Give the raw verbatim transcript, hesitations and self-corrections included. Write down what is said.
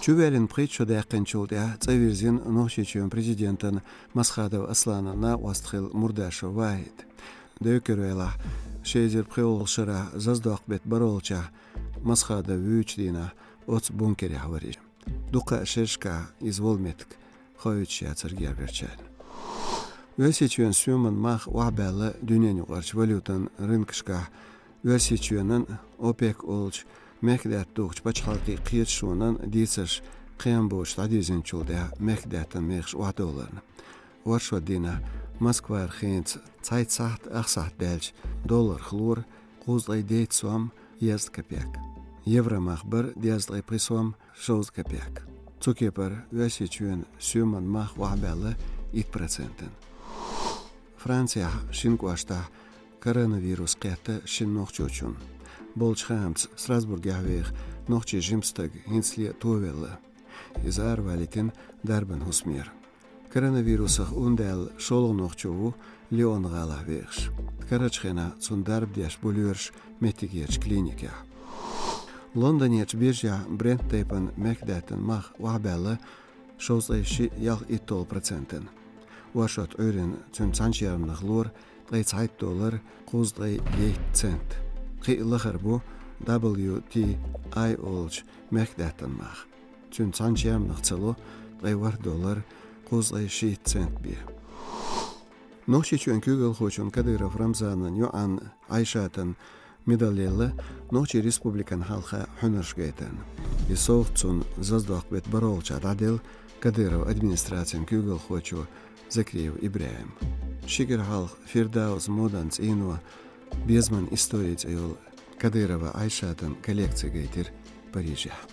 Чувелин пхийтта шо даьккхинчул тӀаьхьа цӀавирзина Нохчийчоьнан президентан Масхадов Асланан накъост хилла Мурдашев Вахьид. Дойкур велахь, ши эзар пхоьалгӀачу шарахь Заздокъ-беттан бархӀолгӀачохь Масхадов вуьйцучу дийнахь оццу бункерехь вара иза. Дукха шерашкахь иза волу меттиг хоуьйтуш яцара гергарчарна. Оьрсийчоьнан соьман мах охьабаьлла дуьненаюкъарчу валютан рынкашкахь Оьрсийчоьнан, ОПЕК олучу мехкдаьтта тухучу пачхьалкхийн кхеташонан дийцарш кхин а боцуш дӀадирзинчул тӀаьхьа мехкдаьттан мехаш охьадовларна. Оршот дийнахь Москвара хенца цхьайтта сахьт ах сахьт даьлча долларх лора кхузткъе дейтта сом дезткъа копек. Евро мах бара дезткъе пхи сом шовзткъа копек. Цу кепара Оьрсийчоьнан соьман мах охьабаьлла итт процентана. Францехь шина кӀоштахь коронавирус кхетта шина нохчочунна. Болчу хаамца Страсбургехь веха нохчийн жима стаг хӀинцале а товелла. Иза аравалийтина дарбан хӀусамера. Коронавирусах ун даьлла шолгӀа нохчо ву Лион-гӀалахь вехаш. Карарчу хенахь цунна дарба деш бу лоьраш меттигерчу клиникехь. Лондонерчу биржехь Брент тайпана мехкдаьттан мах охьабаьлла шовзткъе шиъ ялх итталгӀа процентана. Оршот Ӏуьйранна цуьнан цхьана черхнах лора ткъе цхьайтта доллар кхузткъе дейтта цент. Кхин а лахара бу W T I олучу мехкдаьттан мах. Цуьнан цхьана черхнах ца ло ткъе ворхӀ доллар кхузткъе шийтта цент бен. Нохчийчоьнан куьйгалхочунна Кадыров Рамзанан йоӀанна Ӏайшатана медаль елла Нохчийн Республикана хьалха хьуьнарш гайтарна. И совгӀат цунна Заздокъ-беттан бархӀолгӀачохь дӀаделла Кадыровн администрацин куьйгалхочо Закриев ИбрахӀима. Ши кӀира хьалха Фирдавс модан цӀийно «Безаман истори» цӀе йолу Кадырова Ӏайшатан коллекци гайтира Парижехь.